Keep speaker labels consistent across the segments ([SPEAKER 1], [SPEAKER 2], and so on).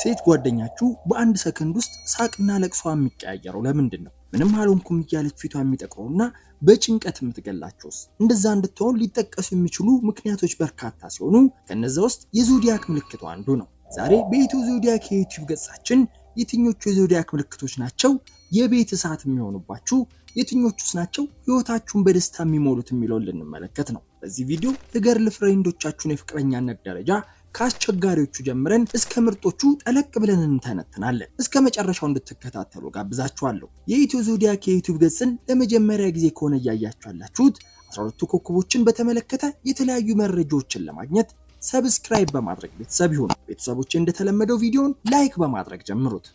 [SPEAKER 1] ሴት ጓደኛችሁ በአንድ ሰከንድ ውስጥ ሳቅና ለቅሷ የሚቀያየረው ለምንድን ነው? ምንም አልሆንኩም እያለች ፊቷ የሚጠቅረውና በጭንቀት የምትገላቸውስ? እንደዛ እንድትሆን ሊጠቀሱ የሚችሉ ምክንያቶች በርካታ ሲሆኑ ከነዛ ውስጥ የ zodiac ምልክቱ አንዱ ነው። ዛሬ በኢትዮ ዞዲያክ የዩቲዩብ ገጻችን የትኞቹ የ zodiac ምልክቶች ናቸው የቤት እሳት የሚሆኑባችሁ፣ የትኞቹስ ናቸው ህይወታችሁን በደስታ የሚሞሉት የሚለውን ልንመለከት ነው። በዚህ ቪዲዮ የ girlfriend ኦቻችሁን የፍቅረኛነት ደረጃ ከአስቸጋሪዎቹ ጀምረን እስከ ምርጦቹ ጠለቅ ብለን እንተነትናለን። እስከ መጨረሻው እንድትከታተሉ ጋብዛችኋለሁ። የኢትዮ ዞዲያክ የዩቲዩብ ገጽን ለመጀመሪያ ጊዜ ከሆነ እያያችሁ ያላችሁት 12ቱ ኮከቦችን በተመለከተ የተለያዩ መረጃዎችን ለማግኘት subscribe በማድረግ ቤተሰብ ይሁኑ። ቤተሰቦቼ እንደተለመደው ቪዲዮን like በማድረግ ጀምሩት።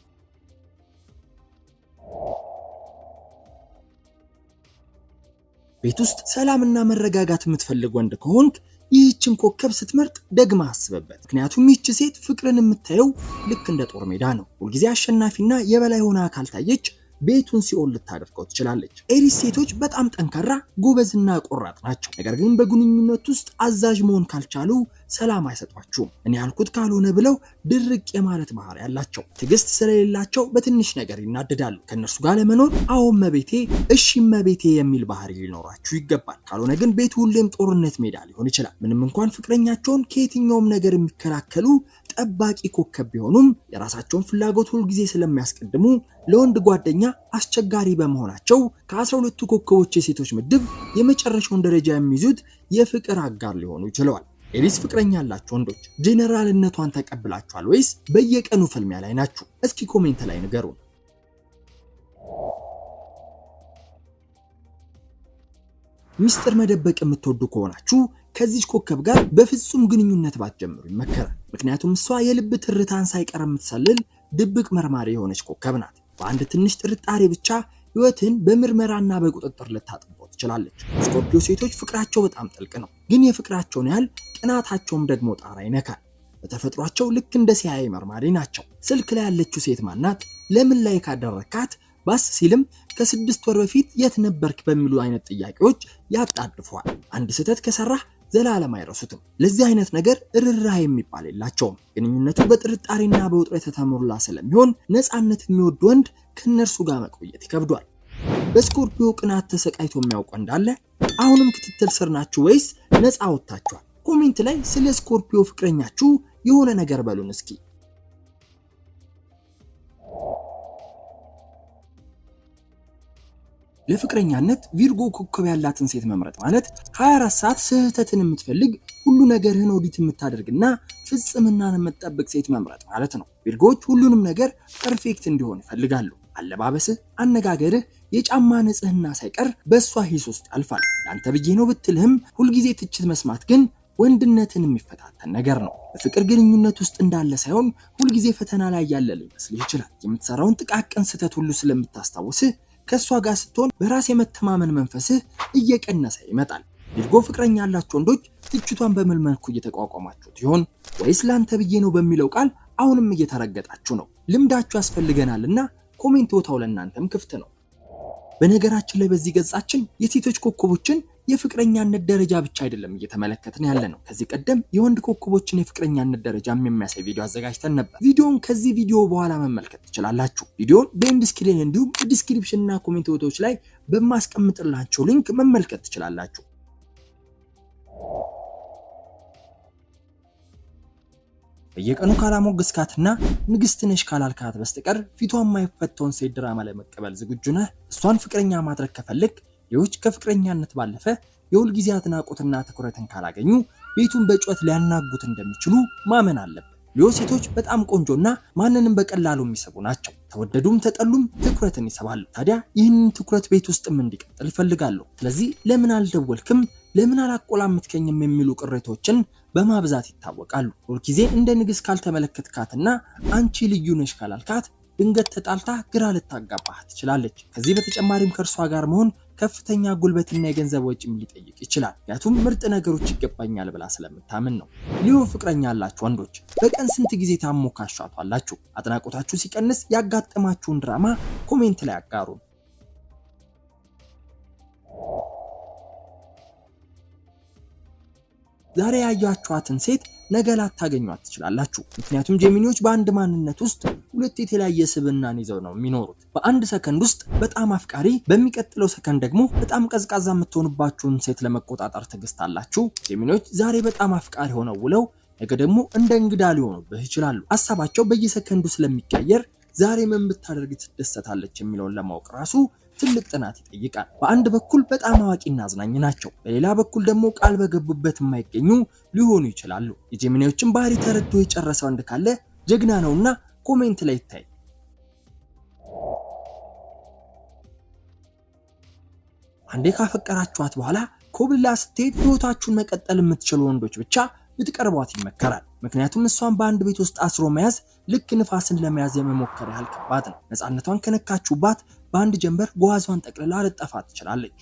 [SPEAKER 1] ቤት ውስጥ ሰላምና መረጋጋት የምትፈልግ ወንድ ከሆንክ ይህችን ኮከብ ስትመርጥ ደግማ አስብበት። ምክንያቱም ይህች ሴት ፍቅርን የምታየው ልክ እንደ ጦር ሜዳ ነው። ሁልጊዜ አሸናፊና የበላይ ሆና ካልታየች ቤቱን ሲኦል ልታደርገው ትችላለች። Aries ሴቶች በጣም ጠንካራ፣ ጎበዝና ቆራጥ ናቸው። ነገር ግን በግንኙነት ውስጥ አዛዥ መሆን ካልቻሉ ሰላም አይሰጧችሁም። እኔ ያልኩት ካልሆነ ብለው ድርቅ የማለት ባህሪ ያላቸው፣ ትዕግስት ስለሌላቸው በትንሽ ነገር ይናደዳሉ። ከእነርሱ ጋር ለመኖር አዎ እመቤቴ፣ እሺ እመቤቴ የሚል ባህሪ ሊኖራችሁ ይገባል። ካልሆነ ግን ቤቱ ሁሌም ጦርነት ሜዳ ሊሆን ይችላል። ምንም እንኳን ፍቅረኛቸውን ከየትኛውም ነገር የሚከላከሉ ጠባቂ ኮከብ ቢሆኑም የራሳቸውን ፍላጎት ሁልጊዜ ስለሚያስቀድሙ ለወንድ ጓደኛ አስቸጋሪ በመሆናቸው ከ12ቱ ኮከቦች የሴቶች ምድብ የመጨረሻውን ደረጃ የሚይዙት የፍቅር አጋር ሊሆኑ ችለዋል። Aries ፍቅረኛ ያላችሁ ወንዶች ጄኔራልነቷን ተቀብላችኋል ወይስ በየቀኑ ፍልሚያ ላይ ናችሁ? እስኪ comment ላይ ንገሩን። ሚስጥር መደበቅ የምትወዱ ከሆናችሁ ከዚች ኮከብ ጋር በፍጹም ግንኙነት ባትጀምሩ ይመከራል። ምክንያቱም እሷ የልብ ትርታን ሳይቀር የምትሰልል ድብቅ መርማሪ የሆነች ኮከብ ናት። በአንድ ትንሽ ጥርጣሬ ብቻ ሕይወትን በምርመራና በቁጥጥር ልታጥበው ትችላለች። Scorpio ሴቶች ፍቅራቸው በጣም ጥልቅ ነው፣ ግን የፍቅራቸውን ያህል ቅናታቸውም ደግሞ ጣራ ይነካል። በተፈጥሯቸው ልክ እንደ CIA መርማሪ ናቸው። ስልክ ላይ ያለችው ሴት ማናት? ለምን like አደረካት? ባስ ሲልም ከ6 ወር በፊት የት ነበርክ በሚሉ አይነት ጥያቄዎች ያጣድፈዋል። አንድ ስህተት ከሰራህ ዘላለም አይረሱትም። ለዚህ አይነት ነገር ርህራሄ የሚባል የላቸውም። ግንኙነቱ በጥርጣሬና በውጥረት የተሞላ ስለሚሆን ነፃነት የሚወድ ወንድ ከእነርሱ ጋር መቆየት ይከብዷል። በ Scorpio ቅናት ተሰቃይቶ የሚያውቅ እንዳለ አሁንም ክትትል ስር ናችሁ ወይስ ነፃ ወጥታችኋል? comment ላይ ስለ Scorpio ፍቅረኛችሁ የሆነ ነገር በሉን እስኪ። ለፍቅረኛነት Virgo ኮከብ ያላትን ሴት መምረጥ ማለት 24 ሰዓት ስህተትን የምትፈልግ፣ ሁሉ ነገርህን ኦዲት የምታደርግና ፍጽምናን የምትጠብቅ ሴት መምረጥ ማለት ነው። Virgo ዎች ሁሉንም ነገር perfect እንዲሆን ይፈልጋሉ። አለባበስህ፣ አነጋገርህ፣ የጫማ ንጽህና ሳይቀር በእሷ ሂስ ውስጥ ያልፋል። ለአንተ ብዬ ነው ብትልህም ሁልጊዜ ትችት መስማት ግን ወንድነትን የሚፈታተን ነገር ነው። በፍቅር ግንኙነት ውስጥ እንዳለ ሳይሆን ሁልጊዜ ፈተና ላይ ያለ ሊመስልህ ይችላል። የምትሰራውን ጥቃቅን ስህተት ሁሉ ስለምታስታውስህ ከእሷ ጋር ስትሆን በራስ የመተማመን መንፈስህ እየቀነሰ ይመጣል። Virgo ፍቅረኛ ያላችሁ ወንዶች ትችቷን በምን መልኩ እየተቋቋማችሁት ይሆን? ወይስ ላንተ ብዬ ነው በሚለው ቃል አሁንም እየተረገጣችሁ ነው? ልምዳችሁ ያስፈልገናልና comment ቦታው ለእናንተም ክፍት ነው። በነገራችን ላይ በዚህ ገጻችን የሴቶች ኮከቦችን የፍቅረኛነት ደረጃ ብቻ አይደለም እየተመለከትን ያለ ነው። ከዚህ ቀደም የወንድ ኮከቦችን የፍቅረኛነት ደረጃ የሚያሳይ ቪዲዮ አዘጋጅተን ነበር። ቪዲዮን ከዚህ ቪዲዮ በኋላ መመልከት ትችላላችሁ። ቪዲዮን በ end screen እንዲሁም description እና comment ቦታዎች ላይ በማስቀምጥላችሁ link መመልከት ትችላላችሁ። በየቀኑ ካላሞገስካትና ንግስት ነሽ ካላልካት በስተቀር ፊቷ የማይፈታውን ሴት ድራማ ላይ መቀበል ዝግጁ ነህ? እሷን ፍቅረኛ ማድረግ ከፈለግ ሌሎች ከፍቅረኛነት ባለፈ የሁልጊዜ አድናቆትና ትኩረትን ካላገኙ ቤቱን በጩኸት ሊያናጉት እንደሚችሉ ማመን አለብን። Leo ሴቶች በጣም ቆንጆና ማንንም በቀላሉ የሚስቡ ናቸው። ተወደዱም ተጠሉም ትኩረትን ይስባሉ። ታዲያ ይህንን ትኩረት ቤት ውስጥም እንዲቀጥል ይፈልጋሉ። ስለዚህ ለምን አልደወልክም፣ ለምን አላቆላምትከኝም የሚሉ ቅሬታዎችን በማብዛት ይታወቃሉ። ሁልጊዜ እንደ ንግስት ካልተመለከትካትና አንቺ ልዩ ነሽ ካላልካት ድንገት ተጣልታ ግራ ልታጋባህ ትችላለች። ከዚህ በተጨማሪም ከእርሷ ጋር መሆን ከፍተኛ ጉልበትና የገንዘብ ወጪም ሊጠይቅ ይችላል። ምክንያቱም ምርጥ ነገሮች ይገባኛል ብላ ስለምታምን ነው። Leo ፍቅረኛ ያላችሁ ወንዶች በቀን ስንት ጊዜ ታሞካሿታላችሁ? አድናቆታችሁ ሲቀንስ ያጋጠማችሁን ድራማ comment ላይ አጋሩን። ዛሬ ያያችኋትን ሴት ነገ ላታገኟት ትችላላችሁ። ምክንያቱም Gemini ዎች በአንድ ማንነት ውስጥ ሁለት የተለያየ ስብዕናን ይዘው ነው የሚኖሩት። በአንድ ሰከንድ ውስጥ በጣም አፍቃሪ፣ በሚቀጥለው ሰከንድ ደግሞ በጣም ቀዝቃዛ የምትሆንባችሁን ሴት ለመቆጣጠር ትዕግስት አላችሁ። Gemini ዎች ዛሬ በጣም አፍቃሪ ሆነው ውለው ነገ ደግሞ እንደ እንግዳ ሊሆኑብህ ይችላሉ። ሀሳባቸው በየሰከንዱ ስለሚቀየር ዛሬ ምን ብታደርግ ትደሰታለች የሚለውን ለማወቅ ራሱ ትልቅ ጥናት ይጠይቃል። በአንድ በኩል በጣም አዋቂና አዝናኝ ናቸው፣ በሌላ በኩል ደግሞ ቃል በገቡበት የማይገኙ ሊሆኑ ይችላሉ። የ Gemini ዎችን ባህሪ ተረድቶ የጨረሰ ወንድ ካለ ጀግና ነውና comment ላይ ይታይ። አንዴ ካፈቀራችኋት በኋላ ኮብልላ ስትሄድ ህይወታችሁን መቀጠል የምትችሉ ወንዶች ብቻ ብትቀርቧት ይመከራል። ምክንያቱም እሷን በአንድ ቤት ውስጥ አስሮ መያዝ ልክ ንፋስን ለመያዝ የመሞከር ያህል ከባድ ነው። ነፃነቷን ከነካችሁባት በአንድ ጀንበር ጓዟን ጠቅልላ ልጠፋ ትችላለች።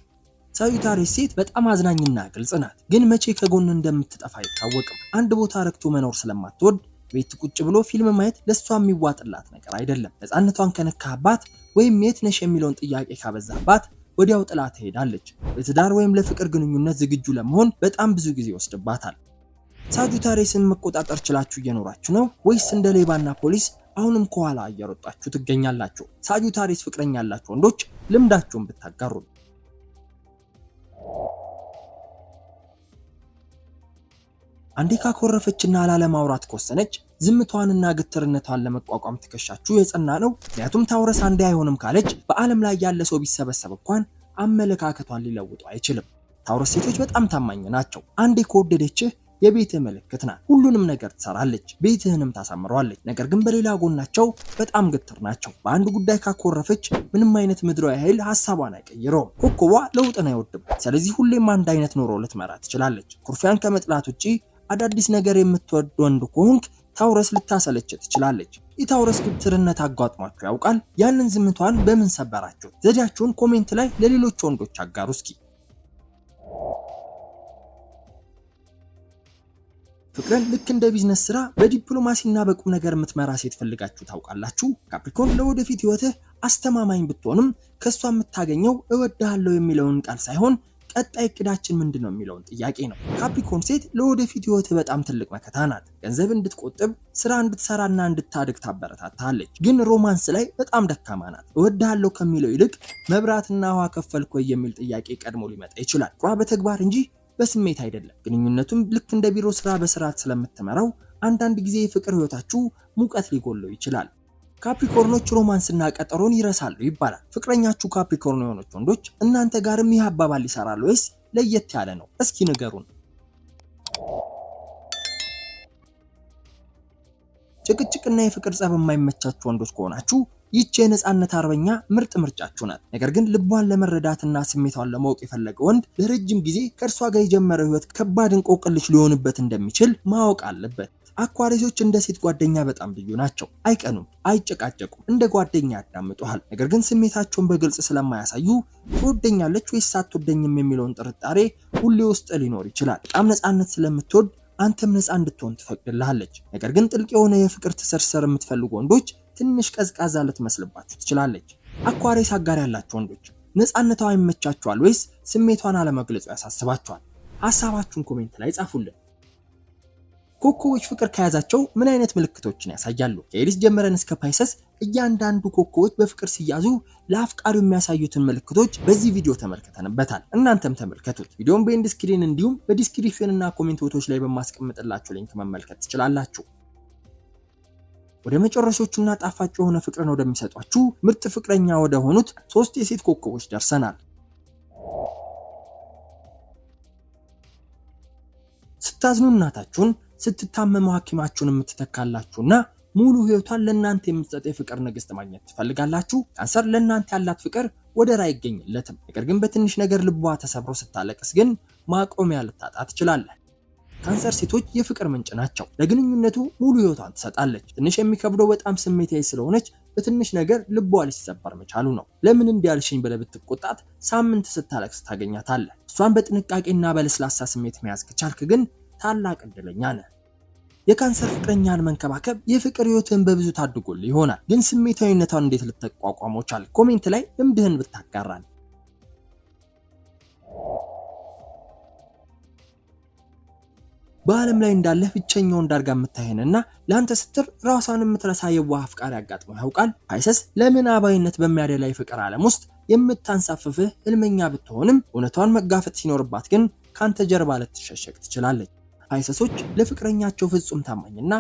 [SPEAKER 1] Sagittarius ሴት በጣም አዝናኝና ግልጽ ናት፣ ግን መቼ ከጎን እንደምትጠፋ አይታወቅም። አንድ ቦታ ረክቶ መኖር ስለማትወድ ቤት ቁጭ ብሎ ፊልም ማየት ለእሷ የሚዋጥላት ነገር አይደለም። ነፃነቷን ከነካህባት ወይም የት ነሽ የሚለውን ጥያቄ ካበዛባት ወዲያው ጥላ ትሄዳለች። ለትዳር ወይም ለፍቅር ግንኙነት ዝግጁ ለመሆን በጣም ብዙ ጊዜ ይወስድባታል። Sagittarius ን መቆጣጠር ችላችሁ እየኖራችሁ ነው ወይስ እንደ ሌባና ፖሊስ አሁንም ከኋላ እየሮጣችሁ ትገኛላችሁ? Sagittarius ፍቅረኛ ያላችሁ ወንዶች ልምዳችሁን ብታጋሩ። አንዴ ካኮረፈችና ላለማውራት ከወሰነች ዝምታዋንና ግትርነቷን ለመቋቋም ትከሻችሁ የጸና ነው። ምክንያቱም Taurus አንዴ አይሆንም ካለች በዓለም ላይ ያለ ሰው ቢሰበሰብ እንኳን አመለካከቷን ሊለውጡ አይችልም። Taurus ሴቶች በጣም ታማኝ ናቸው። አንዴ ከወደደችህ የቤትህ ምልክት ናት። ሁሉንም ነገር ትሰራለች፣ ቤትህንም ታሳምረዋለች። ነገር ግን በሌላ ጎናቸው በጣም ግትር ናቸው። በአንድ ጉዳይ ካኮረፈች ምንም አይነት ምድራዊ ኃይል ሀሳቧን አይቀይረውም። ኮከቧ ለውጥን አይወድም። ስለዚህ ሁሌም አንድ አይነት ኑሮ ልትመራ ትችላለች። ኩርፊያን ከመጥላት ውጪ አዳዲስ ነገር የምትወድ ወንድ ከሆንክ Taurus ልታሰለች ትችላለች። የ Taurus ግትርነት አጋጥሟችሁ ያውቃል? ያንን ዝምቷን በምን ሰበራችሁ? ዘዴያችሁን comment ላይ ለሌሎች ወንዶች አጋሩ እስኪ። ፍቅርን ልክ እንደ ቢዝነስ ስራ በዲፕሎማሲና በቁም ነገር የምትመራ ሴት ፈልጋችሁ ታውቃላችሁ? Capricorn ለወደፊት ህይወትህ አስተማማኝ ብትሆንም ከእሷ የምታገኘው እወድሃለሁ የሚለውን ቃል ሳይሆን ቀጣይ እቅዳችን ምንድን ነው የሚለውን ጥያቄ ነው። Capricorn ሴት ለወደፊት ህይወትህ በጣም ትልቅ መከታ ናት። ገንዘብ እንድትቆጥብ፣ ስራ እንድትሰራና እንድታድግ ታበረታታለች። ግን romance ላይ በጣም ደካማ ናት። እወድሃለሁ ከሚለው ይልቅ መብራትና ውሃ ከፈልክ ወይ የሚል ጥያቄ ቀድሞ ሊመጣ ይችላል። ፍቅሯ በተግባር እንጂ በስሜት አይደለም። ግንኙነቱም ልክ እንደ ቢሮ ስራ በስርዓት ስለምትመራው አንዳንድ ጊዜ የፍቅር ህይወታችሁ ሙቀት ሊጎለው ይችላል። Capricorn ኖች romance ና ቀጠሮን ይረሳሉ ይባላል። ፍቅረኛችሁ Capricorn የሆነች ወንዶች እናንተ ጋርም ይህ አባባል ይሰራል ወይስ ለየት ያለ ነው? እስኪ ንገሩን። ጭቅጭቅና የፍቅር ጸብ የማይመቻችሁ ወንዶች ከሆናችሁ ይህች የነጻነት አርበኛ ምርጥ ምርጫችሁ ናት። ነገር ግን ልቧን ለመረዳትና ስሜቷን ለማወቅ የፈለገ ወንድ ለረጅም ጊዜ ከእርሷ ጋር የጀመረው ህይወት ከባድ እንቆቅልሽ ሊሆንበት እንደሚችል ማወቅ አለበት። Aquarius ኦች እንደ ሴት ጓደኛ በጣም ልዩ ናቸው። አይቀኑም፣ አይጨቃጨቁም፣ እንደ ጓደኛ ያዳምጡሃል። ነገር ግን ስሜታቸውን በግልጽ ስለማያሳዩ ትወደኛለች ወይስ አትወደኝም የሚለውን ጥርጣሬ ሁሌ ውስጥ ሊኖር ይችላል። በጣም ነጻነት ስለምትወድ አንተም ነፃ እንድትሆን ትፈቅድልሃለች። ነገር ግን ጥልቅ የሆነ የፍቅር ትስስር የምትፈልጉ ወንዶች ትንሽ ቀዝቃዛ ልትመስልባችሁ ትችላለች። Aquarius አጋር ያላችሁ ወንዶች ነፃነቷ ይመቻችኋል ወይስ ስሜቷን አለመግለጹ ያሳስባችኋል? ሀሳባችሁን comment ላይ ጻፉልን። ኮከቦች ፍቅር ከያዛቸው ምን አይነት ምልክቶችን ያሳያሉ? ከ Aries ጀምረን እስከ Pisces እያንዳንዱ ኮከቦች በፍቅር ሲያዙ ለአፍቃሪው የሚያሳዩትን ምልክቶች በዚህ ቪዲዮ ተመልክተንበታል። እናንተም ተመልከቱት። ቪዲዮን በ end screen እንዲሁም በ description እና comment ቦታዎች ላይ በማስቀምጥላችሁ link መመልከት ትችላላችሁ። ወደ መጨረሾቹና ጣፋጭ የሆነ ፍቅርን ወደሚሰጧችሁ ምርጥ ፍቅረኛ ወደ ሆኑት ሶስት የሴት ኮከቦች ደርሰናል። ስታዝኑ እናታችሁን፣ ስትታመሙ ሐኪማችሁን የምትተካላችሁና ሙሉ ህይወቷን ለእናንተ የምትሰጥ የፍቅር ንግስት ማግኘት ትፈልጋላችሁ? ካንሰር ለእናንተ ያላት ፍቅር ወደር አይገኝለትም። ነገር ግን በትንሽ ነገር ልቧ ተሰብሮ ስታለቅስ ግን ማቆሚያ ልታጣ ትችላለህ። ካንሰር ሴቶች የፍቅር ምንጭ ናቸው። ለግንኙነቱ ሙሉ ህይወቷን ትሰጣለች። ትንሽ የሚከብደው በጣም ስሜታዊ ስለሆነች በትንሽ ነገር ልቧ ሊሰበር መቻሉ ነው። ለምን እንዲያልሽኝ ብለህ ብትቆጣት ሳምንት ስታለቅስ ታገኛታለህ። እሷን በጥንቃቄና በለስላሳ ስሜት መያዝ ከቻልክ ግን ታላቅ እድለኛ ነህ። የካንሰር ፍቅረኛን መንከባከብ የፍቅር ህይወትን በብዙ ታድጎልህ ይሆናል። ግን ስሜታዊነቷን እንዴት ልትቋቋመው ቻልክ? comment ላይ ልምድህን ብታጋራን። በዓለም ላይ እንዳለህ ብቸኛው ወንድ አድርጋ የምታይህንና ለአንተ ስትል ራሷን የምትረሳ የዋህ አፍቃሪ አጋጥሞ ያውቃል? Pisces ለምናባዊነት በሚያደላ የፍቅር ዓለም ውስጥ የምታንሳፍፍህ ህልመኛ ብትሆንም እውነቷን መጋፈጥ ሲኖርባት ግን ካንተ ጀርባ ልትሸሸግ ትችላለች። Pisces ኦች ለፍቅረኛቸው ፍጹም ታማኝና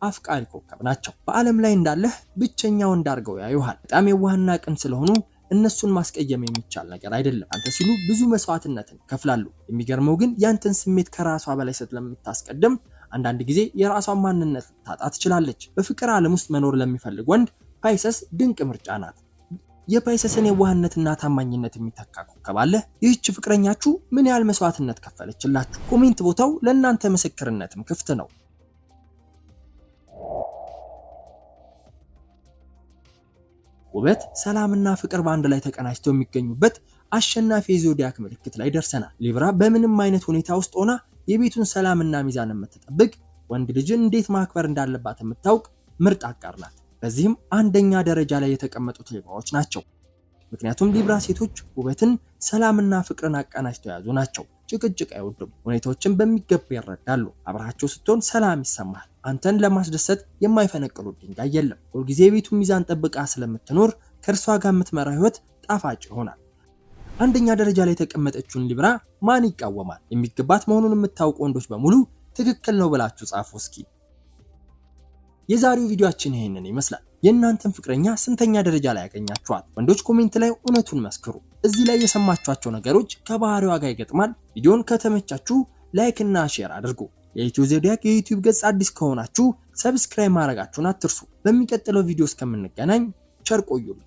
[SPEAKER 1] አፍቃሪ ኮከብ ናቸው። በዓለም ላይ እንዳለህ ብቸኛ ወንድ አድርገው ያዩሃል። በጣም የዋህና ቅን ስለሆኑ እነሱን ማስቀየም የሚቻል ነገር አይደለም። አንተ ሲሉ ብዙ መስዋዕትነትን ይከፍላሉ። የሚገርመው ግን ያንተን ስሜት ከራሷ በላይ ስለምታስቀድም አንዳንድ ጊዜ የራሷን ማንነት ልታጣ ትችላለች። በፍቅር ዓለም ውስጥ መኖር ለሚፈልግ ወንድ Pisces ድንቅ ምርጫ ናት። የ Pisces ን የዋህነትና ታማኝነት የሚተካ ኮከብ አለ? ይህች ፍቅረኛችሁ ምን ያህል መስዋዕትነት ከፈለችላችሁ? Comment ቦታው ለእናንተ ምስክርነትም ክፍት ነው። ውበት፣ ሰላምና ፍቅር በአንድ ላይ ተቀናጅተው የሚገኙበት አሸናፊ የ zodiac ምልክት ላይ ደርሰናል። Libra በምንም አይነት ሁኔታ ውስጥ ሆና የቤቱን ሰላምና ሚዛን የምትጠብቅ፣ ወንድ ልጅን እንዴት ማክበር እንዳለባት የምታውቅ ምርጥ አጋር ናት። በዚህም አንደኛ ደረጃ ላይ የተቀመጡት Libra ዎች ናቸው። ምክንያቱም Libra ሴቶች ውበትን፣ ሰላምና ፍቅርን አቀናጅተው የያዙ ናቸው። ጭቅጭቅ አይወዱም። ሁኔታዎችን በሚገባ ይረዳሉ። አብረሃቸው ስትሆን ሰላም ይሰማሃል። አንተን ለማስደሰት የማይፈነቅሉት ድንጋይ የለም። ሁልጊዜ የቤቱ ሚዛን ጠብቃ ስለምትኖር ከእርሷ ጋር የምትመራ ህይወት ጣፋጭ ይሆናል። አንደኛ ደረጃ ላይ የተቀመጠችውን Libra ማን ይቃወማል? የሚገባት መሆኑን የምታውቁ ወንዶች በሙሉ ትክክል ነው ብላችሁ ጻፉ እስኪ። የዛሬው ቪዲዮአችን ይሄንን ይመስላል። የእናንተን ፍቅረኛ ስንተኛ ደረጃ ላይ ያገኛችኋት? ወንዶች comment ላይ እውነቱን መስክሩ። እዚህ ላይ የሰማችኋቸው ነገሮች ከባህሪዋ ጋር ይገጥማል? ቪዲዮን ከተመቻችሁ like እና share አድርጉ። የኢትዮ ዞዲያክ የ YouTube ገጽ አዲስ ከሆናችሁ subscribe ማድረጋችሁን አትርሱ። በሚቀጥለው ቪዲዮ እስከምንገናኝ ቸር ቆዩልኝ።